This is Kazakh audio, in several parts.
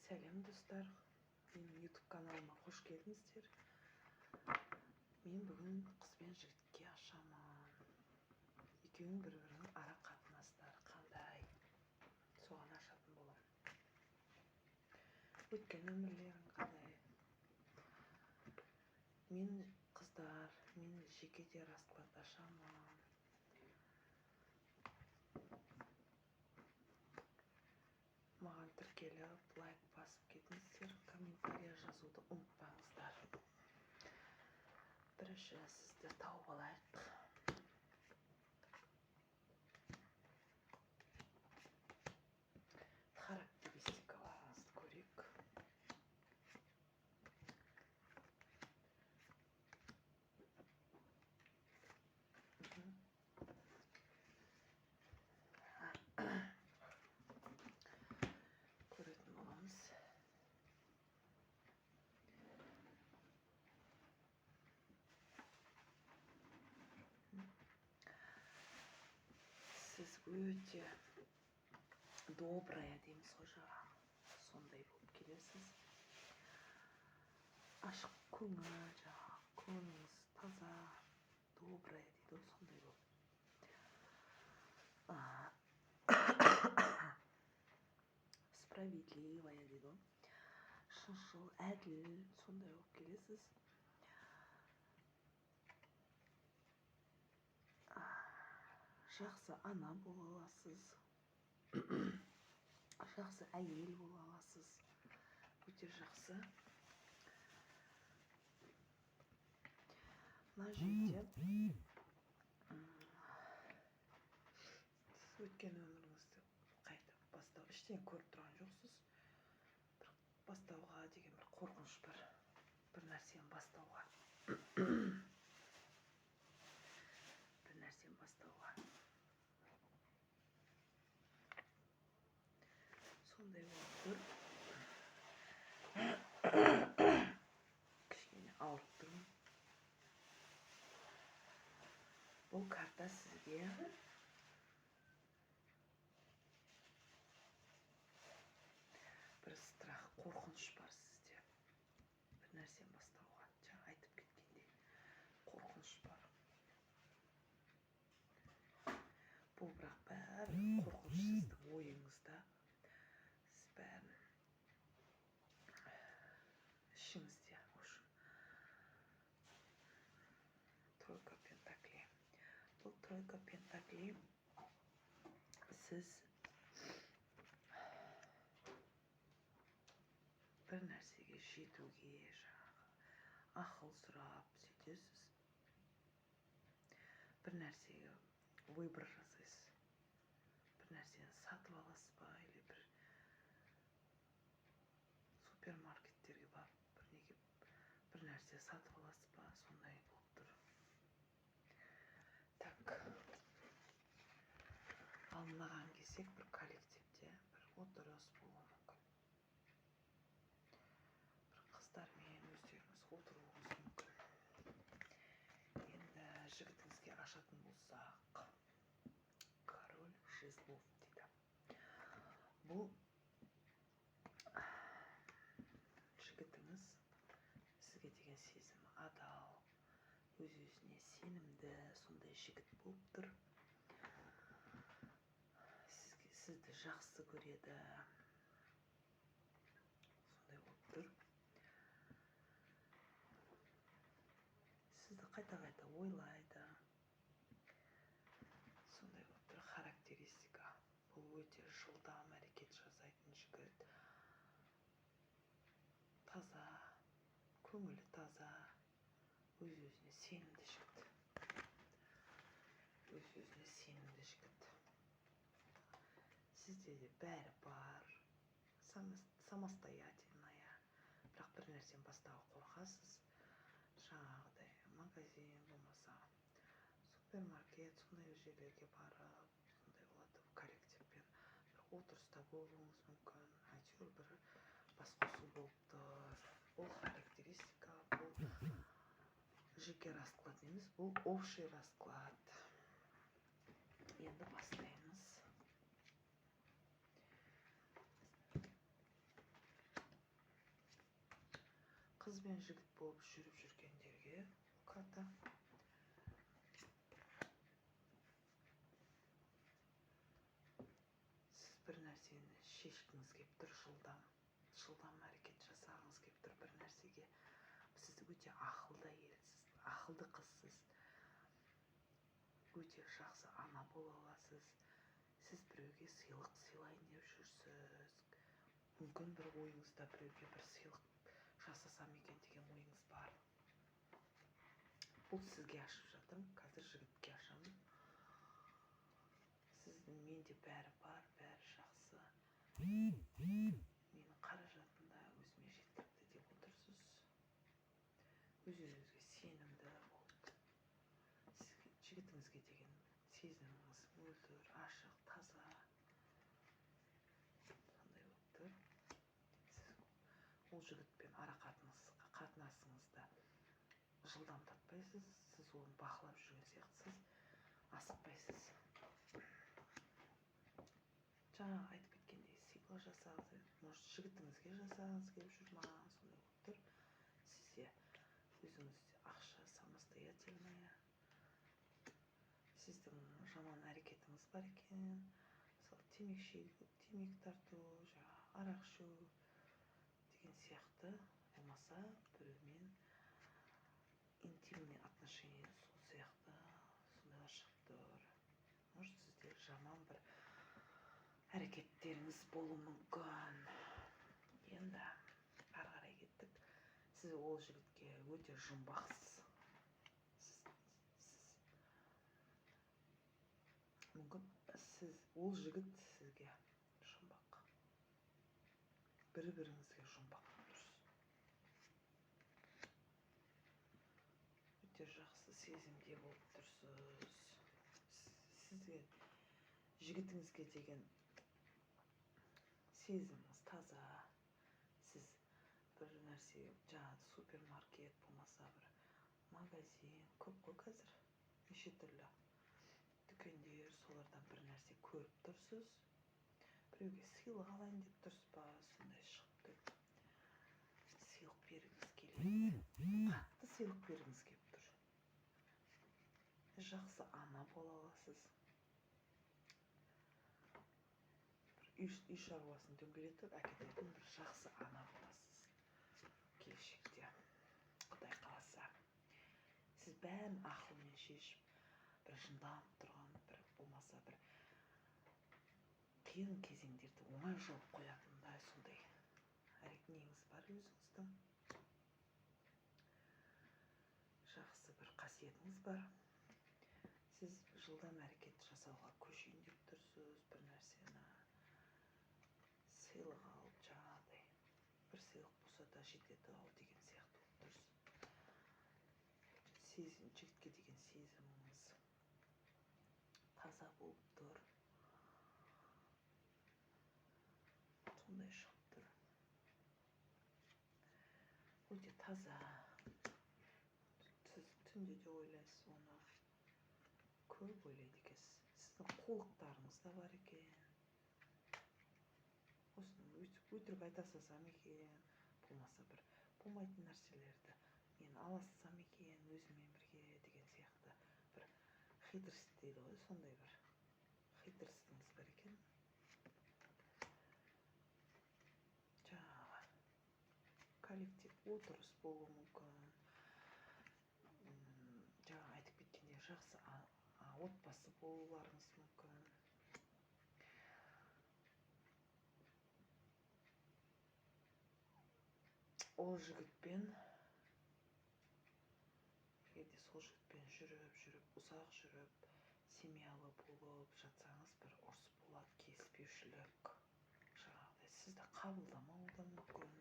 Сәлем, достар! Менің YouTube каналыма қош келдіңіздер. Мен бүгін қыз бен жігітке ашамын. Екеуінің бір бірінің ара қатынастары қандай, соған ашатын боламын. Өткен өмірлерің қандай? Мен, қыздар, мен жеке де расклад ашамын. Маған тіркеліп, лайк басып кетіңіздер, комментарий жазуды ұмытпаңыздар. Бірінші сізді тауып алайық. Характеристикаларыңызды көрейік. Мгм. Көретін боламыз. Сіз өте добрая дейміз ғой жаңағы, сондай болып келесіз. Ашық көңіл, жаңағы көңіліңіз таза, добрая дейді ғой, сондай болып. Справедливая дейді ғой, шыншыл, әділ, сондай болып келесіз. Жақсы ана бола аласыз, жақсы әйел бола аласыз, өте жақсы. Мына жерде сіз өткен өміріңізді қайтып бастау, ештеңе көріп тұрған жоқсыз, бір бастауға деген бір қорқыныш бар, бір нәрсені бастауға, бір нәрсені бастауға, сондай болып тұр. Кішкене ауырып тұрмын. Бұл карта сізге бір страх, қорқыныш бар сізде бір нәрсені бастауға, жаңа айтып кеткендей, қорқыныш бар. Бұл бірақ бәрі қорқыныш сіздің ойыңызда, сіз бәрін ішіңізде. В общем, тройка пентаклей. Бұл тройка пентаклей, сіз бір нәрсеге жетуге жаңағы ақыл сұрап сөйтесіз, бір нәрсеге выбор жасайсыз, бір нәрсені сатып аласыз ба или бір супермаркеттерге барып бір неге бір нәрсе сатып аласыз ба, сондай болып тұр. Так, ал мынаған келсек, бір коллективте бір отырыс болуы мүмкін, бір қыздармен өздеріңіз отыруыңыз мүмкін. Енді жігітіңізге ашатын болсақ, король жезлов дейді. Бұл жігітіңіз сізге деген сезімі адал, өз өзіне сенімді, сондай жігіт болып тұр. Сізге, сізді жақсы көреді, сондай болып тұр. Сізді қайта қайта ойлайды, сондай болып тұр. Характеристика: бұл өте жылдам әрекет жасайтын жігіт, таза көңілі, таза, өз өзіне сенімді жігіт, өз өзіне сенімді жігіт. Сізде де бәрі бар, самостоятельная, бірақ бір нәрсені бастауға қорқасыз. Жаңағыдай магазин болмаса супермаркет, сондай жерлерге барып, сондай болады. Коллективпен бір отырыста болуыңыз мүмкін, әйтеуір бір басқосу болып тұр. Бұл характеристика, бұл жеке расклад емес, бұл общий расклад. Енді бастаймыз. Қыз бен жігіт болып жүріп жүргендерге карта. Сіз бір нәрсені шешкіңіз келіп тұр, жылдам, жылдам әрекет жасағыңыз келіп тұр бір нәрсеге. Сіз өте ақылды әйелсіз, ақылды қызсыз. Өте жақсы ана бола аласыз. Сіз біреуге сыйлық сыйлайын деп жүрсіз. Мүмкін бір ойыңызда біреуге бір сыйлық жасасам екен деген ойыңыз бар. Бұл сізге ашып жатырмын, қазір жігітке ашамын. Сіздің менде бәрі бар, бәрі жақсы. Менің қаражатым да өзіме жеткілікті деп отырсыз. Өз-өзіңізге сенімді болып, жігітіңізге деген сезіміңіз мөлдір, ашық, таза. Сондай болып тұр. Сіз ол жігітпен ара қатынасыңызды жылдамдатпайсыз, сіз оны бақылап жүрген сияқтысыз, асықпайсыз. Жаңа айтып кеткендей, сыйлық жасағыңыз, может, жігітіңізге жасағыңыз келіп жүр ма, сондай болып тұр. Сізде өзіңізде ақша самостоятельная. Сіздің жаман әрекетіңіз бар екен. Мысалы, темекі шегу, темекі тарту, жаңа арақ ішу деген сияқты, болмаса біреумен интимный отношения, сол сияқты сондайлар шығып тұр. Может, сізде жаман бір әрекеттеріңіз болуы мүмкін. Енді ары қарай кеттік. Сіз ол жігітке өте жұмбақсыз. Сіз мүмкін сіз ол жігіт сізге жұмбақ. Бір-біріңізге жұмбақ тұрсыз. Өте жақсы сезімде болып тұрсыз. Сізге жігітіңізге деген сезіміңіз таза. Сіз бір нәрсе, жаңа супермаркет болмаса бір магазин, көп қой қазір, неше түрлі дүкендер, солардан бір нәрсе көріп тұрсыз. Біреуге сыйлық алайын деп тұрсыз ба, сондай шығып тұр. Сыйлық бергіңіз келеді. Қатты сыйлық бергіңіз келіп тұр. Жақсы ана бола аласыз. Бір үй шаруасын дөңгелетіп әкететін бір жақсы ана боласыз келешекте. Құдай қаласа. Сіз бәрін ақылмен шешіп, бір жынданып тұрған, бір болмаса бір қиын кезеңдерді оңай жауып қоятындай сондай неңіз бар өзіңіздің. Жақсы бір қасиетіңіз бар. Сіз жылдам әрекет жасауға көшейін деп тұрсыз, бір нәрсені сыйлық алып, жаңағыдай бір сыйлық болса да жетеді ау деген сияқты болып тұрсыз. Жігітке деген сезіміңіз таза болып тұр. Сондай шығып тұр. Өте таза. Сіз түнде де ойлайсыз оны. Көп ойлайды екенсіз. Сіздің қулықтарыңыз да бар екен. Осыны өтірік айта салсам екен, болмаса бір болмайтын нәрселерді мен ала салсам екен өзіммен бірге деген сияқты бір хитрость дейді ғой, сондай бір хитростіңіз бар екен. Жаңағы коллектив отырыс болуы мүмкін. Жаңа айтып кеткендей, жақсы отбасы болуларыңыз мүмкін. Ол жігітпен, егер де сол жігітпен жүріп, ұзақ жүріп, семьялы болып жатсаңыз, бір ұрыс болады, келіспеушілік, жаңағыдай сізді қабылдамауы да мүмкін.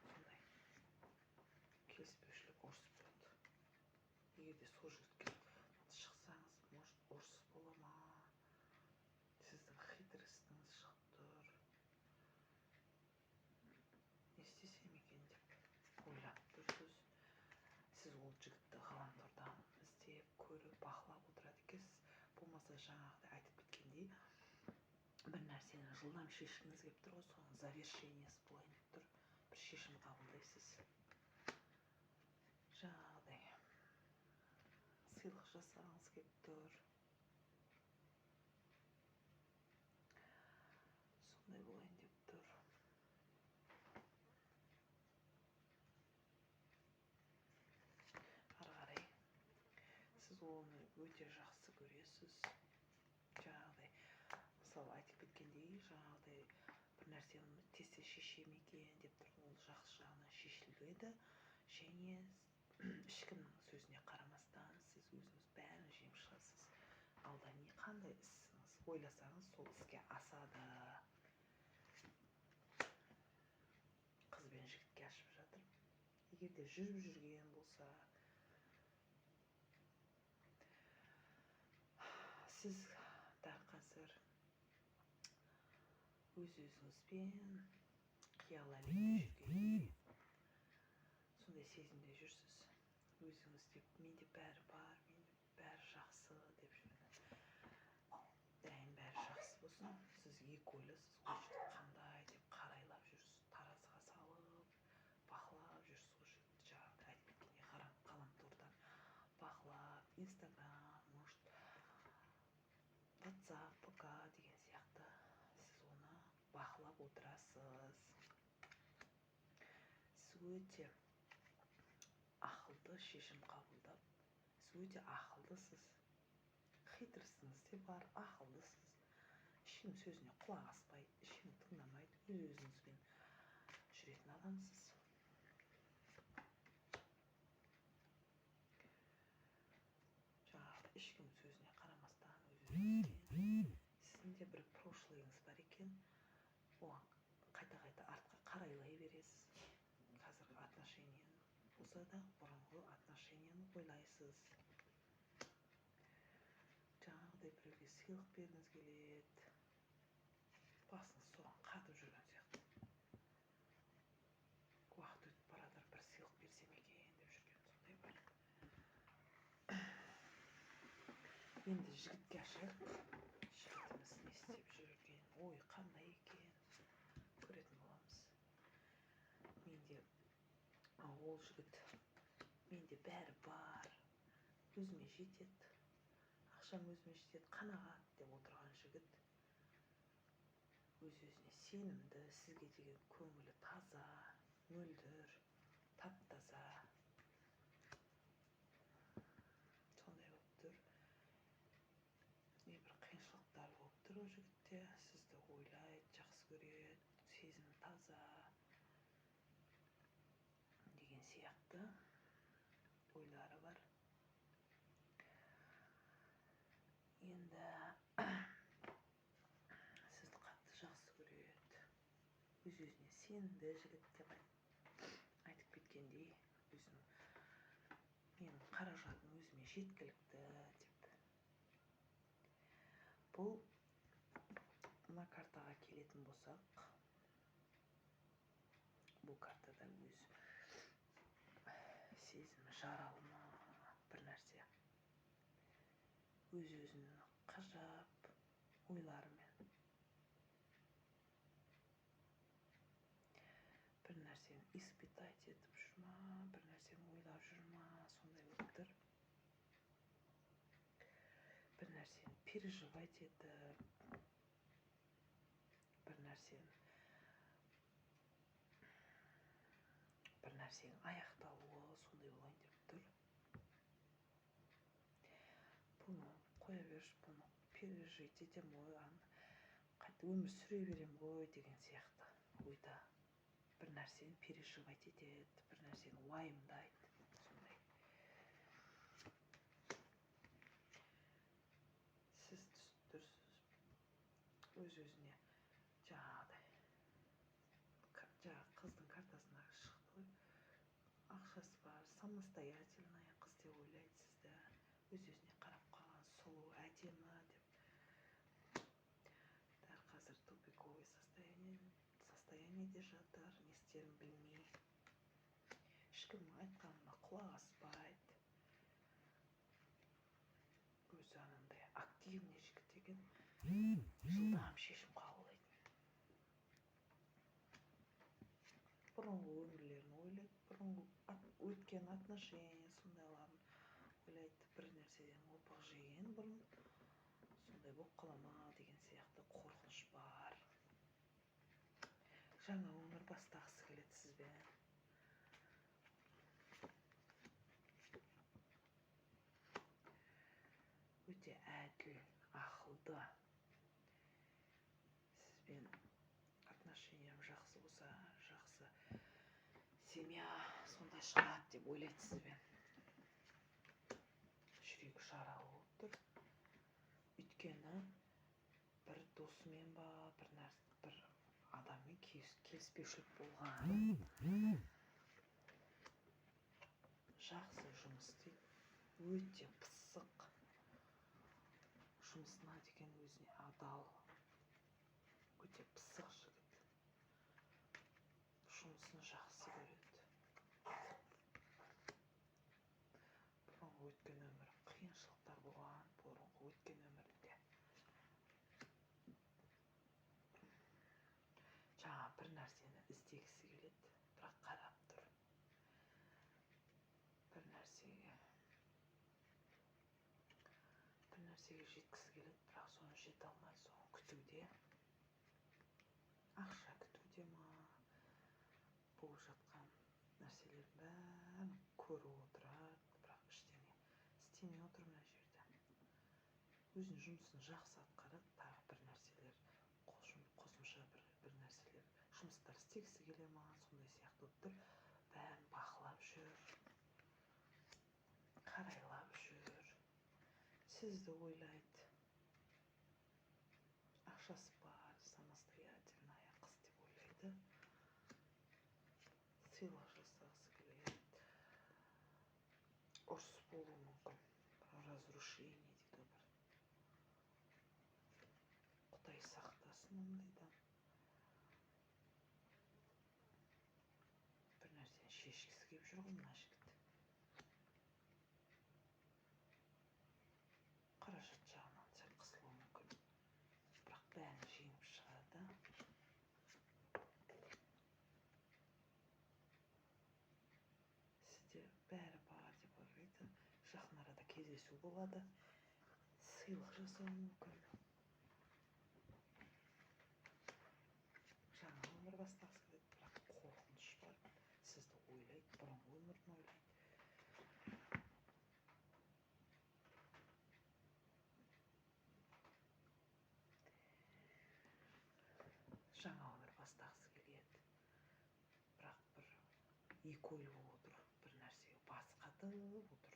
Сондай келіспеушілік, ұрыс болады. Егер де сол жігітке шықсаңыз, может, ұрыс бола ма? Сіздің хитростіңіз шығып тұр. Не істесем екен деп ойлап тұрсыз. Сіз ол жігітті ғаламтордан іздеп, көріп, бақылап отырады екенсіз. Болмаса жаңағыдай айтып кеткендей, бір нәрсені жылдам шешкіңіз келіп тұр ғой, соның завершениесі болайын деп тұр. Бір шешім қабылдайсыз. Жаңағыдай сыйлық жасағыңыз келіп тұр. Сондай болайын деп тұр. Ары қарай сіз оны өте жақсы көресіз. Жаңағыдай, мысалы, айтып кеткендей, жаңағыдай бір нәрсені тез-тез шешем екен деп тұр, ол жақсы жағынан шешіледі. Және ешкімнің сөзіне қарамастан сіз өзіңіз бәрін жеңіп шығасыз. Алда не қандай ісіңіз ойласаңыз, сол іске асады. Қыз бен жігітке ашып жатыр. Егер де жүріп жүрген болса, сіз дәл қазір өз-өзіңізбен қиял әлемде жүргендей сондай сезімде жүрсіз. Өзіңіз деп, менде бәрі бар, менде бәрі жақсы деп жүрген. Дайым бәрі жақсы болсын, сіз екі ойлысыз, ол жігіт қандай деп қарайлап жүрсіз, таразыға салып, бақылап жүрсіз ол жігітті, жаңағыдай айтып кеткендей ғаламтордан бақылап, Инстаграм, может, WhatsApp, ПК деген сияқты сіз оны бақылап отырасыз. Сіз өте ақылды шешім қабылдап, сіз өте ақылдысыз, хитростіңіз де бар, ақылдысыз, ешкім сөзіне құлақ аспайды, ешкім тыңдамайды, өз-өзіңізбен жүретін адамсыз. Жаңағы ешкім сөзіне қарамастан өз-өзіңізбен, сіздің де бір прошлыйыңыз бар екен, оған қайта-қайта артқа қарайлай бересіз. Қазіргі отношениені болса да бұрынғы отношенияны ойлайсыз. Жаңағыдай біреуге сыйлық бергіңіз келеді, басыңыз соған қатып жүрген сияқты. Уақыт өтіп бара жатыр, бір сыйлық берсем екен деп жүрген сондай бар. Енді жігітке ашайық. Жігітіміз не істеп жүрген, ой қандай екен, көретін боламыз. Менде ол жігіт, менде бәрі бар, өзіме жетеді, ақшам өзіме жетеді, қанағат деп отырған жігіт өз-өзіне сенімді, сізге деген көңілі таза, мөлдір, тап-таза. Сондай болып тұр. Небір қиыншылықтар болып тұр ол жігітте. Сізді ойлайды, жақсы көреді, сезімі таза деген сияқты ойлары бар. Енді сізді қатты жақсы көреді, өз-өзіне сенімді жігіт деп айтып кеткендей, өзінің менің қаражатым өзіме жеткілікті деп. Бұл мына картаға келетін болсақ, бұл картада өз сезімі жаралы ма бір нәрсе, өз-өзін қажап ойларымен бір нәрсені испытать етіп жүр ма, бір нәрсені ойлап жүр ма, сондай болып тұр. Бір нәрсені переживать етіп, бір нәрсенің аяқталуы сондай болайын деп тұр. Бұны қоя берші, бұны пережить етем ғой, қайта өмір сүре берем ғой деген сияқты ойда бір нәрсені переживать етеді, бір нәрсені уайымдайды, сондай. Сіз түсініп тұрсыз, өз-өзіне жаңағыдай жаңағы қыздың картасына шықты ғой, ақшасы бар, самостоятельная қыз деп ойлайды сізді, өз-өзіне қарап қалған сұлу, әдемі деп. Дәл қазір тупиковый состояниеде жатыр, не істерін білмей, ешкімнің айтқанына құлақ аспайды. Өзі анандай активный жігіт екен, жылдам шешім қабылдайтын. Бұрынғы өмірлерін ойлайды. Бұрынғы өткен отношения сондайларын ойлайды. Бір нәрседен опық жеген бұрын, сондай болып қала ма деген сияқты қорқыныш бар. Жаңа өмір бастағысы келеді сізбен. Өте әділ, ақылды. Сізбен отношениям жақсы болса, жақсы семья сондай шығады деп ойлайды сізбен. Жүрегі жаралы болып тұр. Өйткені бір досымен ба, бір адаммен келіспеушілік болған. Жақсы жұмыс істейді, өте пысық. Жұмысына деген өзіне адал, өте пысық жігіт. Жұмысын жақсы көреді. Бұрынғы өткен өмірі қиыншылықтар болған, бұрынғы өткен өмірінде. Жаңа бір нәрсені іздегісі келеді, бірақ қарап тұр. Бір нәрсеге жеткісі келеді, бірақ соны жете алмай, соны күтуде. Ақша күтуде ма? Болып жатқан нәрселердің бәрін көріп отырады, бірақ ештеңе істемей отыр мына жерде. Өзінің жұмысын жақсы атқарады, тағы бір нәрселер, қосымша бір нәрселер, жұмыстар істегісі келе ма, сондай сияқты болып тұр. Бәрін бақылап жүр, қарайлап жүр, сізді ойлайды. Ақшасы бар, самостоятельная қыз деп ойлайды. Сыйлық жасағысы келеді. Ұрыс болуы мүмкін. Разрушение дейді бір. Құдай сақтасын ондайдан. Бір нәрсені шешкісі келіп жүр ғой мына жігіт. Қаражат жағынан сәл қысылуы мүмкін. Бірақ бәрін жеңіп шығады. Сізде бәрі бар деп ойлайды. Жақын арада кездесу болады. Сыйлық жасауы мүмкін. Жаңа өмір бастағысы келеді, бірақ қорқыныш бар. Сізді ойлайды, бұрынғы өмірін ойлайды. Жаңа өмір бастағысы келеді. Бірақ бір екі ойлы болып отыр. Бір нәрсеге басы қатып отыр.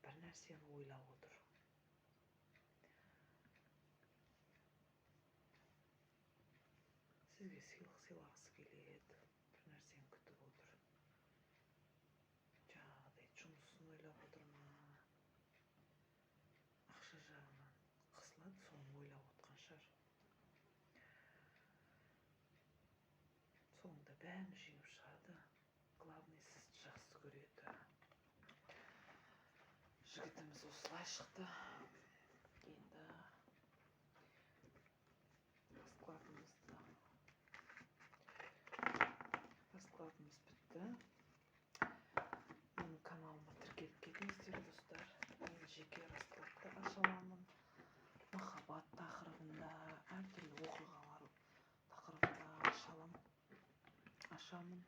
Бір нәрсені ойлап отыр. Сізге сыйлық сыйлағысы келеді. Бір нәрсені күтіп отыр. Жаңағыдай жұмысын ойлап отыр ма? Ақша жағынан қысылады, соны ойлап отқан шығар. Соңында бәрін жеңіп шығады. Главный, сізді жақсы көреді. Жігітіміз осылай шықты. Енді раскладымыз бітті. Менің каналыма тіркеліп кетіңіздер, достар. Мен жеке раскладты аша аламын. Махаббат тақырыбында, әртүрлі оқиғалар тақырыбында ашамын.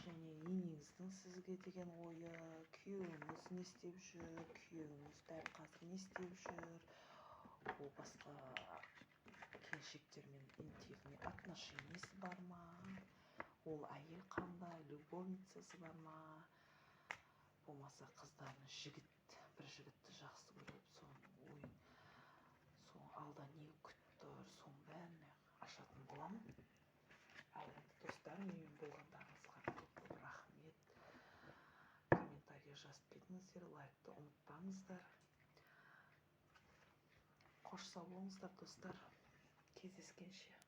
Және енеңіздің сізге деген ойы, күйеуіңіз не істеп жүр, күйеуіңіз дәл қазір не істеп жүр, ол басқа келіншектермен интимный отношениесі бар ма, ол әйел қандай, любовницасы бар ма, болмаса қыздарын бір жігітті жақсы көріп, соның ойын, соның алда не күтіп тұр, соның бәрін ашатын боламын. Ал енді достар, менімен болғандарыңызға көп-көп рахмет. Комментарий жазып кетіңіздер, лайкты ұмытпаңыздар. Қош сау болыңыздар, достар. Кездескенше.